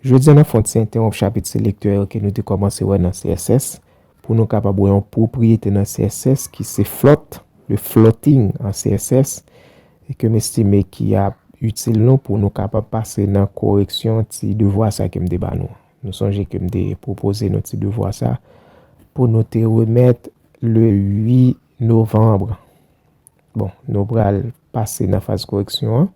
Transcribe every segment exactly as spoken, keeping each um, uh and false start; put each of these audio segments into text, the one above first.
Jodi a, n ap fè yon ti entewonp chapit selektè yo ke nou te kòmanse wè nan C S S, pou nou kapab wè yon pwopriyete nan C S S ki se float, le floating an C S S, e ke m estime ki ap itil nou pou nou kapab pase nan koreksyon ti devwa sa ke m te ba nou. Nou sonje ke m te pwopoze nou ti devwa sa pou nou te remèt le uit novanm. Bon, nou pral pase nan faz koreksyon an.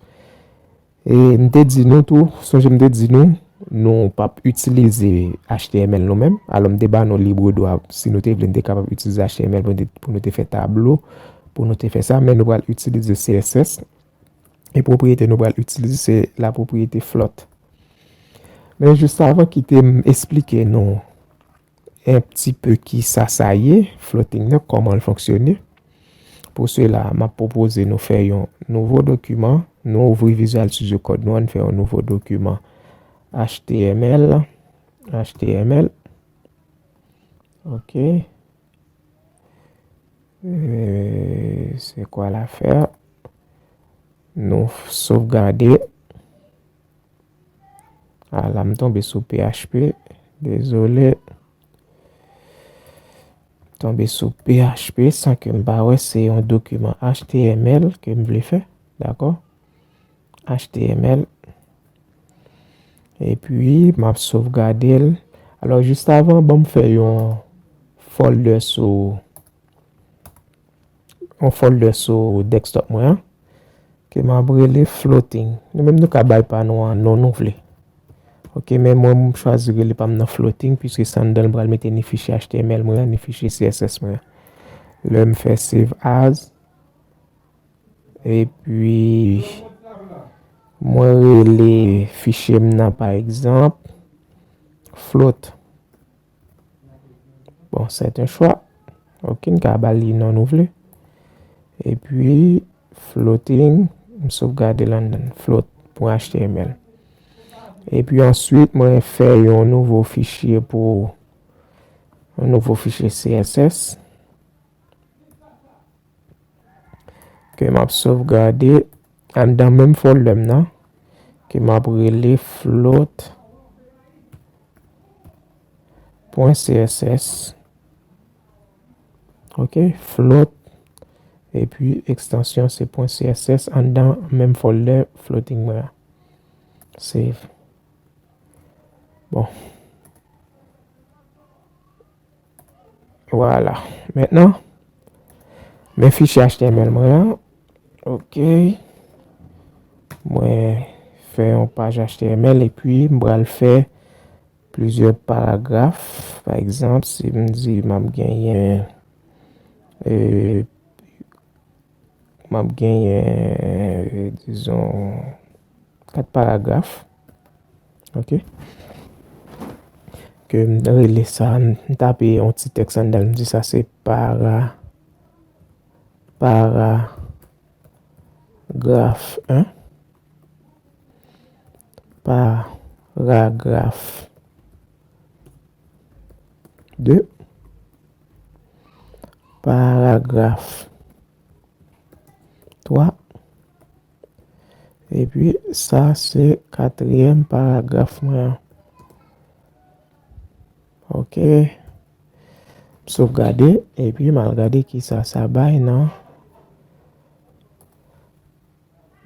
E m te di nou tou, sonje m te di nou, nou p ap itilize H T M L nou menm. Alò, m te ba nou libre dwa, si nou te vle, nou te kapab itilize H T M L pou nou te, pou nou te fè tablo, pou nou te fè sa, men nou pral itilize C S S. E pwopriyete nou pral itilize, se la pwopriyete float. Men jis avan, kite m esplike nou un petit peu ki sa sa ye, floating nan, kòman l fonksyone. Pou sela, m ap pwopoze nou fè yon nouvo dokiman. Nou ouvri Visual Studio Code nou an, fè yon nouvo dokiman H T M L. H T M L. Ok. Euh, c'est quoi l'affaire? Nou sovgade. A la, m tonbe sou P H P. Dezole. Tonbe sou P H P san ke m pa wè se yon dokiman H T M L ke m vle fè. Dakò? H T M L. Epi, m ap sovgade l. Alò, jis avan, ban m fè yon folder sou, yon folder sou desktop mwen an, ke m ap rele floating. Nou menm nou ka bay pa nou an non nou vle. Ok, men mwen, m chwazi rele pa m nan floating, piske se anndan l m pral mete ni fichye H T M L mwen an, ni fichye C S S mwen an. Lè m fè save as, epi mwen rele fichye m nan, pa egzanp, float. Bon, c'est un choix. Ok, n ka ba li non nou vle. Epi, floating, m sovgade l anndan float pwen H T M L. Epi answit, mwen fè yon nouvo fichye pou, yon nouvo fichye C S S. Ke m ap sovgade anndan menm folder m nan, ke m ap rele float pwen C S S. Ok, float, epi ekstansyon se pwen C S S anndan menm folder floating mwen an. Save. Bon. Vwala. Mentnan, men fichye H T M L mwen an. Ok. Mwen fè yon paj H T M L epi m pral fè plizyè paragraf. Pa egzanp, si m di m ap genyen, e, m ap genyen, dizon, kat paragraf. Ok. Ke m rele sa, m tape yon ti tèks anndan l, m di sa se para, paragraf en, paragraf de, paragraf twa. Epi, sa se katriyèm paragraf mwen an. Ok. M sovgade, epi m al gade kisa sa bay nan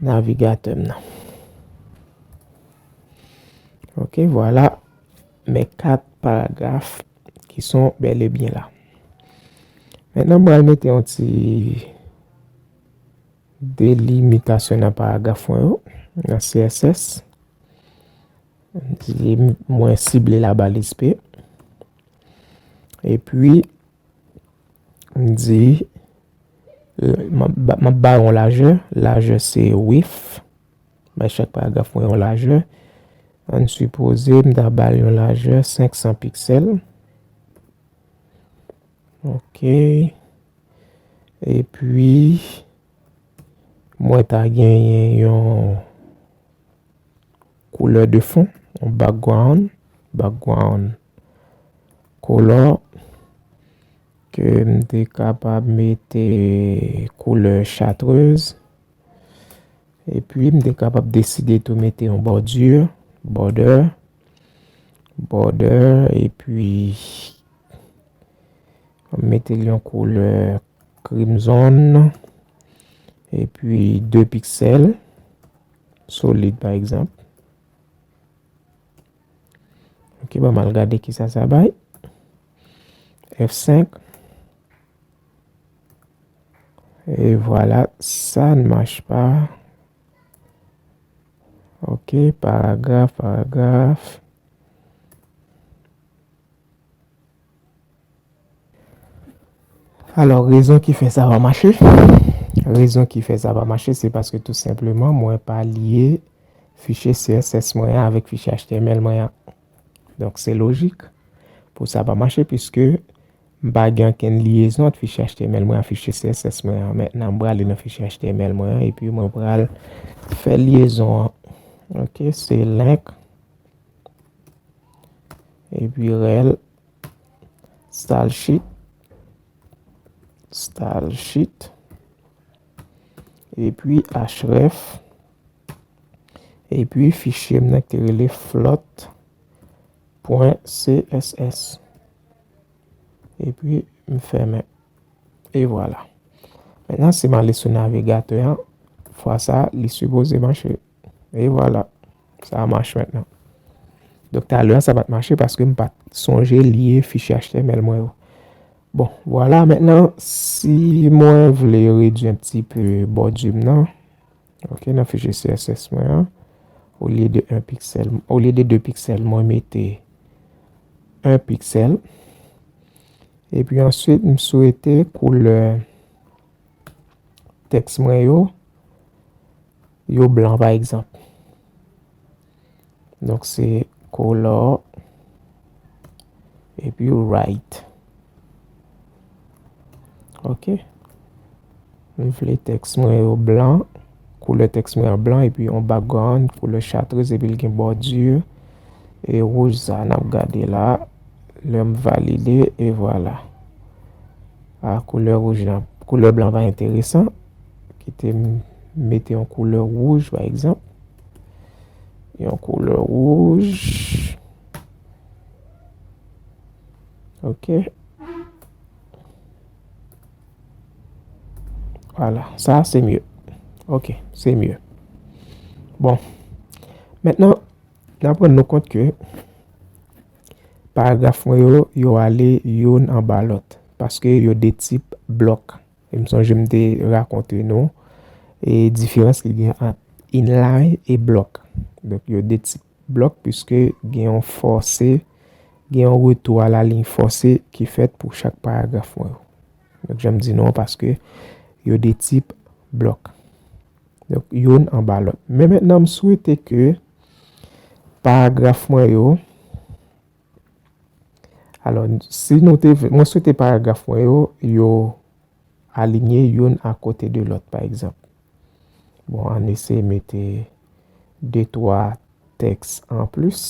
navigatè m nan. Ok, vwala. Men kat paragraf ki son bèl e byen la. Mentnan, m pral mete yon ti delimitasyon nan paragraf mwen yo, nan C S S. M di mwen sible la baliz P. Epi, m di, m ap ba, m ap ba yon lajè. Lajè se width. Bay chak paragraf mwen yon lajè. Ann sipoze m ta ba l yon lajè senk san piksèl. Ok. Epi, mwen ta genyen yon koulè de fon, yon background, background color, ke m te kapab mete koulè chartreuse. Epi, m te kapab deside tou mete yon bòdi, border. Border, epi m mete l yon koulè crimson, epi de piksèl solid, pa egzanp. Ok, ban m al gade kisa sa bay. F senk. Et voilà, ça ne marche pas. Ok, paragraphe, paragraphe. Alò, rezon ki fè sa pa mache, rezon ki fè sa pa mache, se paske tou senpleman, mwen pa lye fichye C S S mwen an avèk fichye H T M L mwen an. Donk, se lojik pou sa pa mache, piske m pa gen okenn lyezon ant fichye H T M L mwen ak fichye C S S mwen an. Mentnan, m prale nan fichye H T M L mwen an, epi mwen pral fè lyezon an. Ok, se link, epi rel, style sheet, style sheet, epi href, epi fichye m nan ki te rele float pwen C S S. Epi m fèmen. E vwala. Mentnan, si m ale sou navigatè an, fwa sa, li sipoze mache. E vwala. Sa a mache mentnan. Donk, talè a, sa pa t mache paske m pa t sonje lye fichye H T M L mwen yo. Bon, vwala, mentnan, si mwen vle redui yon ti pe bòdi m nan, ok, nan fichye C S S mwen an, olye de un piksèl, olye de de piksèl, mwen mete un piksèl. Epi answit, m swete koulè tèks mwen yo, yo blan, pa egzanp. Donk, se color, epi right. Ok. M vle tèks mwen yo blan, koulè tèks mwen an blan, epi yon background, koulè chatrez, epi l gen bòdi e wouj sa n ap gade la. Lè m valide, e vwala. A, koulè wouj lan, koulè blan pa enteresan. Kite m mete yon koulè wouj, pa egzanp. Yon koulè wouj. Ok. Vwala, sa se mye. Ok, se mye. Bon. Mentnan, n ap rann nou kont ke paragraf mwen yo, yo ale youn anba lòt, paske yo de tip blòk. E m sonje m te rakonte nou, e diferans ki gen ant inline e blòk. Donk, yo de tip blòk, piske gen yon fòse, gen yon retou a la liy fòse ki fèt pou chak paragraf mwen yo. Donk, jan m di nou an, paske yo de tip blòk. Donk, youn anba lòt. Men mentnan, m swete ke paragraf mwen yo, alò, si nou te vle, mwen swete paragraf mwen yo, yo alinye youn akote de lòt, pa egzanp. Bon, ann eseye mete de, twa tèks anplis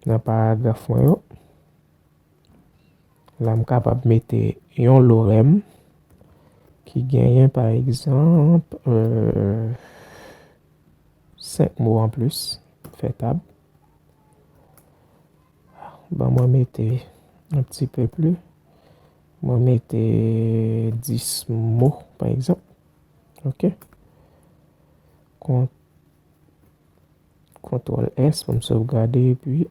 nan paragraf mwen yo. La, m kapab mete yon lorèm ki genyen, pa egzanp, euh, senk mo anplis, fè tab. Bon, mwen mete un petit peu plus. Mwen mete dis mo, pa egzanp. Ok. Kon-, kontwòl S pou m sovgade, epi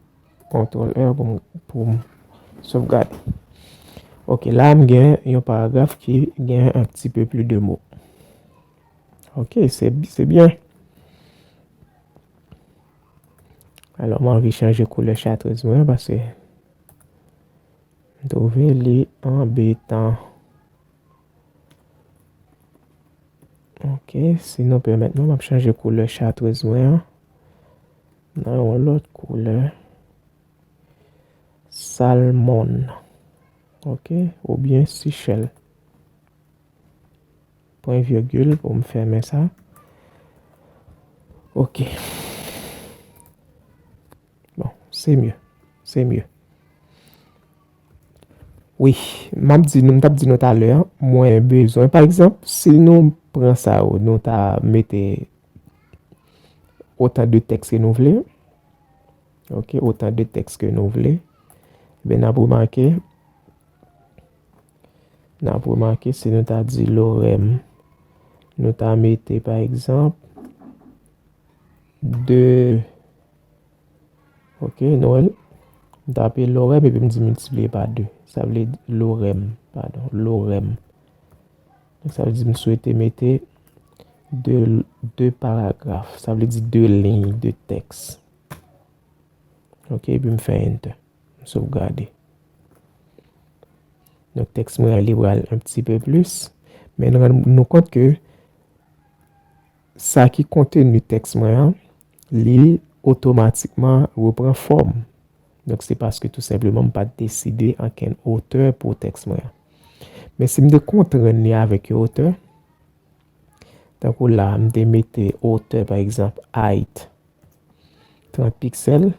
kontwòl R pou m, pou m sovgade. Ok, la, m gen yon paragraf ki gen un petit peu plus de mo. Ok, se, se byen. Alò, mwen anvi chanje koulè chatrez mwen paske m twouve li anbetan. Ok, si nou pèmèt mwen, m ap chanje koulè chatrez mwen an nan yon lòt koulè. Salmon. Ok, oubyen Sichèl. Pwen vigil pou m fèmen sa. Ok. Bon, se mye. Se mye. Wi, m ap di nou, m t ap di nou talè a, mwen bezwen, pa egzanp, si nou pran sa yo, nou ta mete otan de tèks ke nou vle, Ok, otan de tèks ke nou vle. Ebyen, n ap remake, n ap remake si nou ta di lorèm, nou ta mete, pa egzanp, de, ok, nou wè l, m tape lorèm epi m di miltipliye pa de. Sa vle di lorèm, padon, lorèm. Donk, sa vle di m swete mete de, de paragraf. Sa vle di de liy de tèks. Ok, epi m fè enter. M sovgade. Donk, tèks mwen an, li pral un petit peu plus. Men nou rann nou kont ke sa ki konteni tèks mwen an, li otomatikman repran fòm. Donk, se paske tou senpleman m pa t deside ankenn otè pou tèks mwen an. Men si m te kontrenn li avèk yon otè, tankou la, m te mete otè, pa egzanp, height trant piksèl.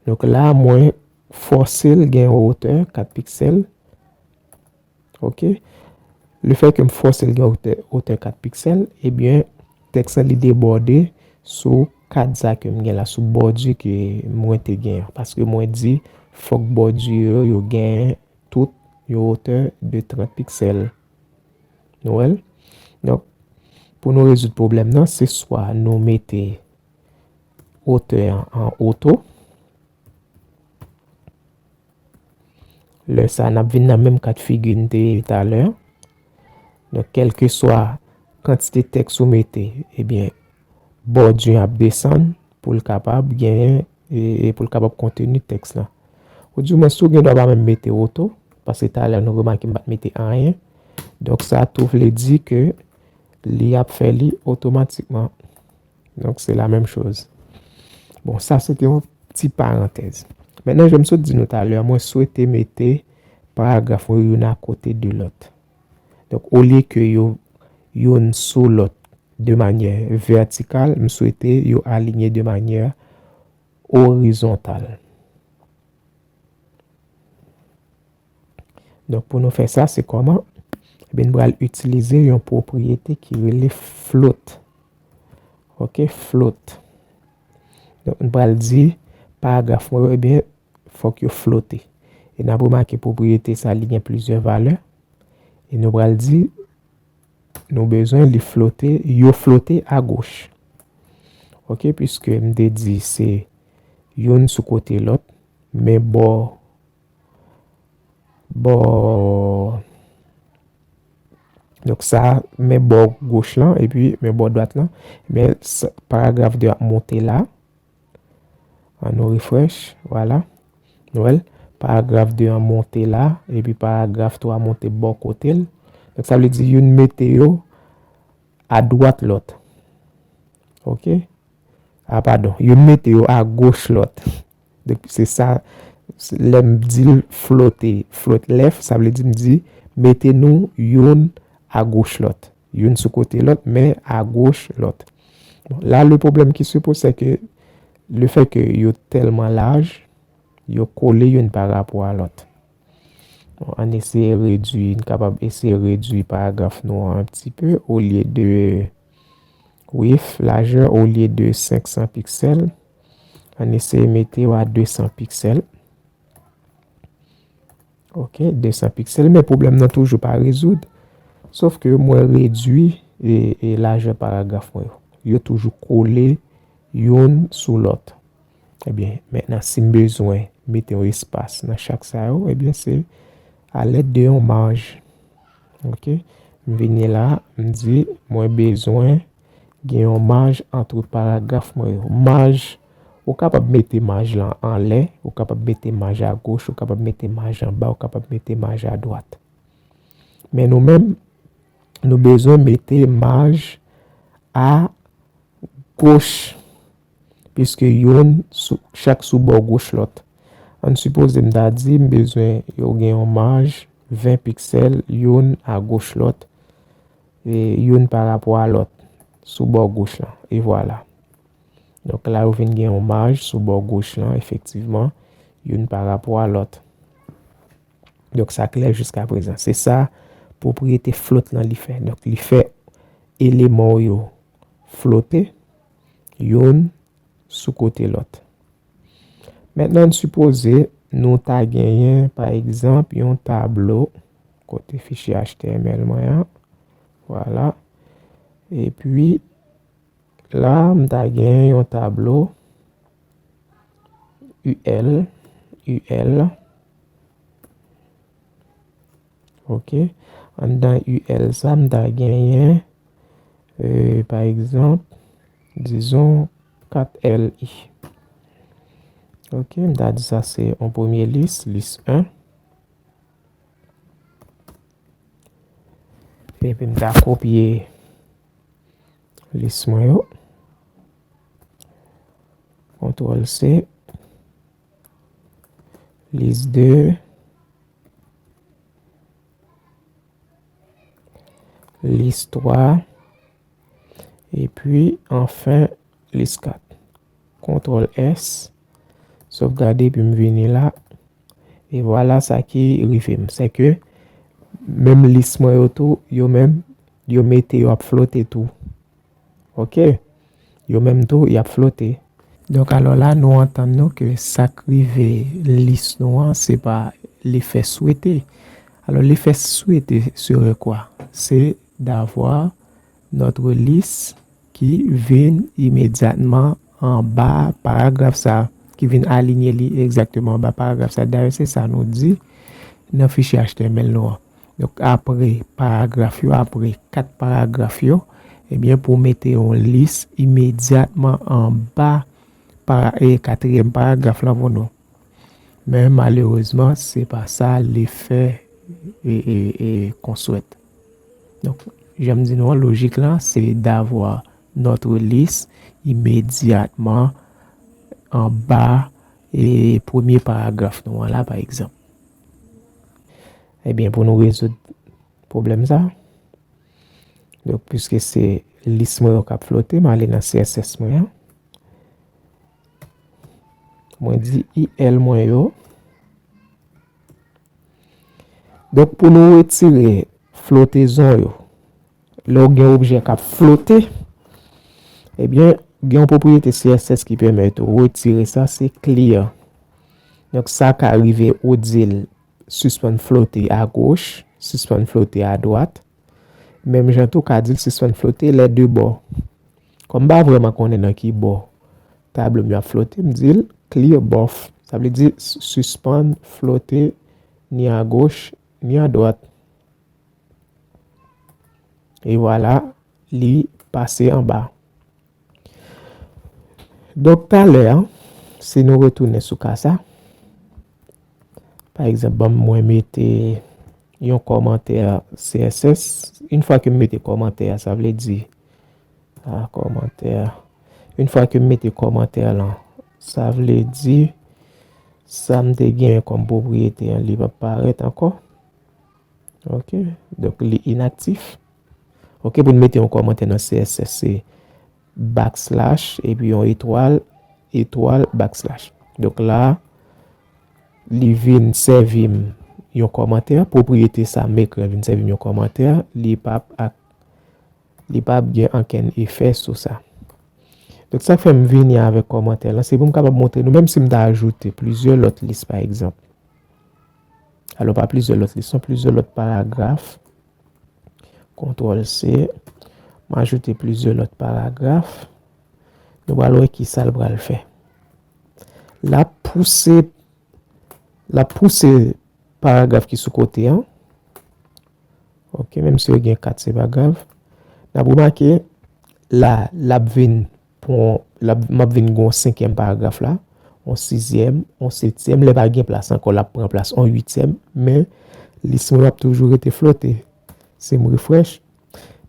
Donk la, mwen fòse l gen yon otè kat piksèl. Ok. Lefètke m fòse l gen otè, otè kat piksèl, ebyen, tèks lan li debòde sou kad sa ke m gen la, sou bòdi ke mwen te gen an. Paske mwen di, fòk bòdi yo, yo gen tout yon otè de trant piksèl. Nou wè l? Donk, pou nou rezoud pwoblèm nan, se swa nou mete otè an an oto. Lè sa, n ap vin nan menm ka de figi n te ye talè. Donk, kèlkeswa kantite tèks ou mete, ebyen, bòdi an ap desann pou l kapab genyen, e, e pou l kapab konteni tèks lan. Ou di mwen, si w gen dwa pa menm mete oto, paske talè nou remake m pa t mete anyen. Donk, sa tou vle di ke li ap fè li otomatikman. Donk, se la menm choz. Bon, sa se te yon ti parantèz. Mentnan, jan m sot di nou talè, mwen swete mete paragraf mwen youn akote de lòt. Donk, olye ke yo youn sou lòt de manyè vètikal, m swete yo alinye de manyè orizontal. Donk, pou nou fè sa, se kòman? Ebyen, nou pral itilize yon pwopriyete ki rele float. Ok, float. Donk, nou pral di paragraf mwen yo, ebyen, fòk yo flote. E n ap remake pwopriyete sa, li gen plizyè valè. E nou pral di, nou bezwen li flote, yo flote agoch. Ok, piske m te di se youn sou kote lòt, men bò, bò, donk sa, men bò goch lan, epi men bò dwat lan, men sa, paragraf de ap monte la. An nou refresh, vwala. Nou wè l, paragraf de an monte la, epi paragraf twa monte bò kote l. Donk, sa vle di youn mete yo adwat lòt. Ok? A, padon, youn mete yo agoch lòt. Donk, se sa, se lè m di l flote, float left, sa vle di m di, mete nou youn agoch lòt. Youn sou kote lòt, men agoch lòt. Bon, la, le pwoblèm ki se poze, se ke lefètke yo tèlman laj, yo kole youn pa rapò a lòt. Bon, ann eseye redui, n kapab eseye redui paragraf nou an un petit peu, olye de width, lajè, olye de senk san piksèl, ann eseye mete yo a de san piksèl. Ok, de san piksèl, men pwoblèm nan toujou pa rezoud. Sòf ke mwen redui e, e lajè paragraf mwen yo. Yo toujou kole youn sou lòt. Ebyen, mentnan, si m bezwen mete yon espas nan chak sa yo, ebyen, se alèd de yon maj. Ok, m vini la, m di, mwen bezwen gen yon maj ant paragraf mwen yo. Maj, ou kapab mete maj lan anlè, ou kapab mete maj agoch, ou kapab mete maj anba, ou kapab mete maj adwat. Men nou menm, nou bezwen mete maj agoch, piske youn sou, chak sou bò goch lòt. Ann sipoze m ta di m bezwen yo gen yon maj ven piksèl, youn agoch lòt, e youn pa rapò a lòt, sou bò goch lan. E vwala. Donk, la, yo vin gen yon maj sou bò goch lan, efektivman, youn pa rapò a lòt. Donk, sa klè jiska prezan. Se sa, pwopriyete float lan li fè. Donk, li fè eleman w yo flote, youn sou kote lòt. Mentnan, n sipoze nou ta genyen, pa egzanp, yon tablo kote fichye H T M L mwen an. Vwala. Epi, la, m ta genyen yon tablo U L, U L. Ok. Anndan U L sa, m ta genyen, euh, pa egzanp, dizon, kat L I. Ok, m ta di sa se yon premye lis, lis en. Epi m ta kopye lis mwen yo. Kontwòl C. Lis de. Lis twa. Epi, anfen, lis kat. Kontwòl S. Sovgade, epi m vini la. E vwala sa ki rive m. Se ke menm lis mwen yo tou, yo menm, yo mete yo ap flote tou. Ok? Yo menm tou, y ap flote. Donk, alò la, nou antann nou ke sa k rive lis nou an, se pa lefè swete. Alò, lefè swete serait quoi? C'est d'avoir notre liste ki vin imedyatman anba paragraf sa, ki vin alinye li egzakteman anba paragraf sa. Dayè, se sa nou di nan fichye H T M L nou an. Donk, apre paragraf yo, apre kat paragraf yo, ebyen, pou mete yon lis imedyatman anba para, e katriyèm paragraf lan pou nou. Men malerezman, se pa sa lefè e, e, e qu'on souhaite. Donk, jan m di nou an, lojik lan, se d'avoir notre liste imedyatman anba e premye paragraf nou an la, pa egzanp. Ebyen, pou nou rezoud pwoblèm sa, donk, piske se lis mwen yo k ap flote, m ale nan C S S mwen an. Mwen di U L mwen yo. Donk, pou nou retire flotezon yo, lè w gen objè k ap flote, ebyen, gen yon pwopriyete C S S ki pèmèt ou retire sa, se clear. Donk, sa ka rive ou di l sispann flote agoch, sispann flote adwat. Menm jan tou, w ka di l sispann flote lè de bò. Kòm m pa vrèman konnen nan ki bò tablo m yo ap flote, m di l clear both. Sa vle di s-, sispann flote ni agoch, ni adwat. E vwala, li pase anba. Donk, talè a, si nou retounen sou ka sa, pa egzanp, ban m mwen mete yon kòmantè C S S. Yon fwa ke m mete kòmantè a, sa vle di, a, kòmantè a. Yon fwa ke m mete kòmantè lan, sa vle di, sa m te genyen kòm pwopriyete an, li p ap parèt ankò. Ok, donk li inaktif. Ok, pou n mete yon kòmantè nan C S S, se backslash, epi yon etwal, etwal, backslash. Donk la, li vin sèvi m yon kòmantè, pwopriyete sa m ekri an vin sèvi m yon kòmantè, li p ap ak, li p ap gen ankenn efè sou sa. Donk, sa k fè m vini avèk kòmantè lan, se pou m kapab montre nou, menm si m ta ajoute plizyè lòt lis, pa egzanp. Alò, pa plizyè lòt lis, non, plizyè lòt paragraf. Kontwòl C. M ajoute plizyè lòt paragraf. Nou pral wè ki sa l pral fè. L ap pouse, l ap pouse paragraf ki sou kote an. Ok, menm si yo gen kat, se pa grav. N ap remake, la, l ap vin pran, l ap, m ap vin gen yon senkyèm paragraf la, yon sizyèm, yon setyèm. Lè pa gen plas ankò, l ap pran plas yon uityèm. Men, lis mwen ap toujou rete flote. Si m refresh,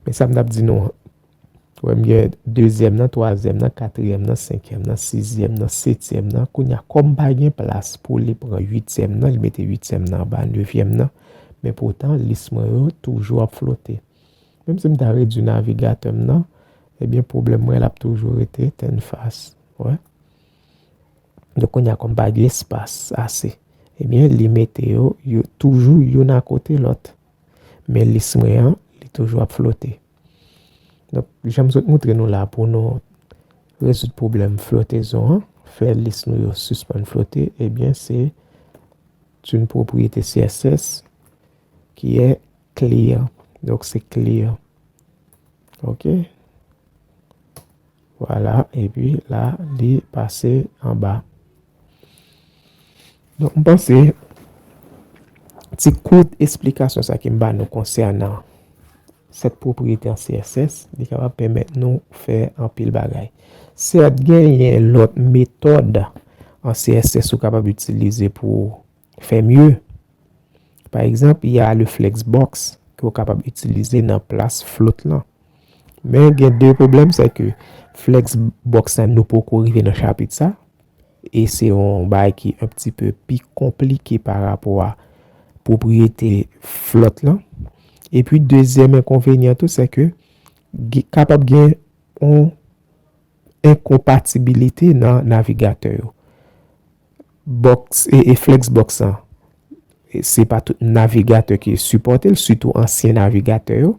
men sa m t ap di nou an. Ou wè, m gen dezyèm nan, twazyèm nan, katriyèm nan, senkyèm nan, sizyèm nan, setyèm nan. Kounye a, kòm pa gen plas pou li pran uityèm nan, li mete uityèm nan anba nevyèm nan. Men poutan, lis mwen yo toujou ap flote. Menm si m ta redui navigatè m nan, ebyen, pwoblèm mwen l ap toujou rete tennfas. Wè. Donk, kounye a, kòm pa gen espas ase, ebyen, li mete yo, yo toujou youn akote lòt. Men lis mwen an, li toujou ap flote. Donk, jan m sot moutre nou la pou nou rezoud pwoblèm flotezon an, fè lis nou yo sispann flote, ebyen, se une propriété C S S qui est clear. Donk, se clear. Ok. Vwala. Epi la, li pase anba. Donk, m panse ti kout esplikasyon sa ke m ba nou konsènan sèt pwopriyete an C S S, li kapab pèmèt nou fè anpil bagay. Sèt, genyen lòt metòd an C S S ou kapab itilize pou fè mye. Pa egzanp, y a le Flexbox ke w kapab itilize nan plas float lan. Men gen de pwoblèm, se ke Flexbox lan nou poko rive nan chapit sa. E se yon bagay ki un petit peu pi konplike pa rapò a pwopriyete float lan. Epi dezyèm enkonvenyan tou, se ke kapab gen yon enkonpatibilite nan navigatè yo. Box e, e Flexbox lan, e se pa tout navigatè ki sipòte l, sitou ansyen navigatè yo.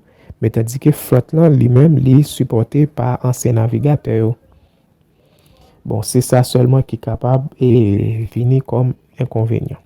Men tandike float lan, li menm, li sipòte pa ansyen navigatè yo. Bon, se sa sèlman ki kapab e vini kòm enkonvenyan.